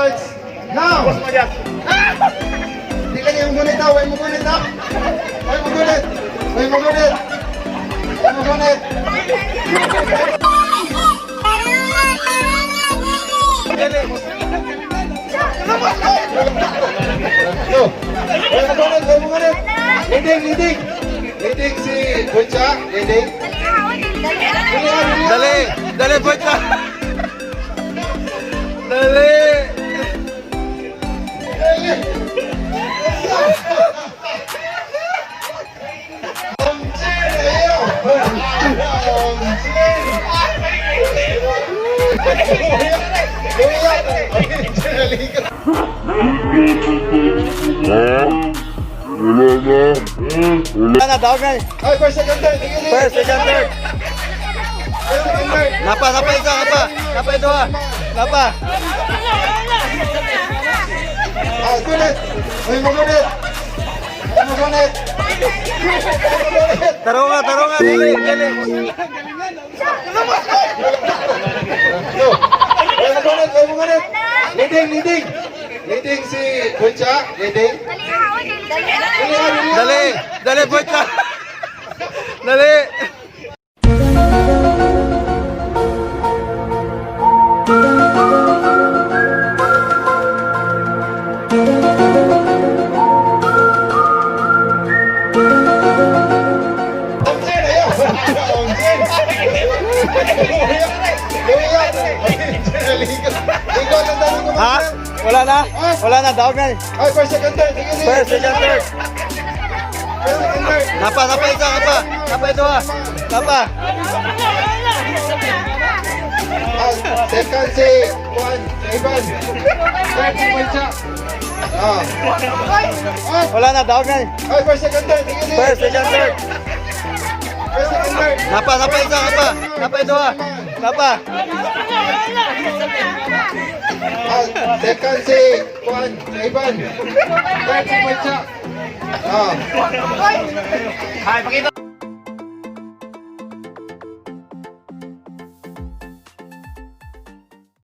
starts now! Di lang yung gunit ha, way mo gunit ha! Way mo gunit! Way mo gunit! Way mo gunit! Go! Way mo gunit, way mo gunit! Leading, leading! Leading si Butcha, leading. Dali! Dali, Butcha! Dali! Wala na, dawag na. Ay, first, second, third. Sige, sige. First, second, third. First, second, third. Napa, napa isa, napa. Napa ito ah. Napa. Ah, gulit. Ay, magulit. Ay, magulit. Taro nga, taro nga. Dali, dali. Go. Ay, magulit, ay, magulit. Leading, leading. Leading si Butcha, leading. Dali, dali, Butcha. Dali. Omsen, ayaw. Omsen. Lumiyak. Ligo. Ligo, tandaan ko. Ha? Wala na? Wala na, dawag na. Ay, first, second, third. Sige, sige. First, second, third. First, second, third. Napa, napa isa, napa. Napa ito ah. Napa. Ah, second si Juan, Ivan. Third si Butcha. Ah. Ah, Wala na, dawag na. ay, first, second, third. Sige, sige. First, second, third. First, second, third. Napa, napa isa, napa. Napa ito ah. Napa. Ah, second si Juan, Ivan. Third si Butcha. Ah.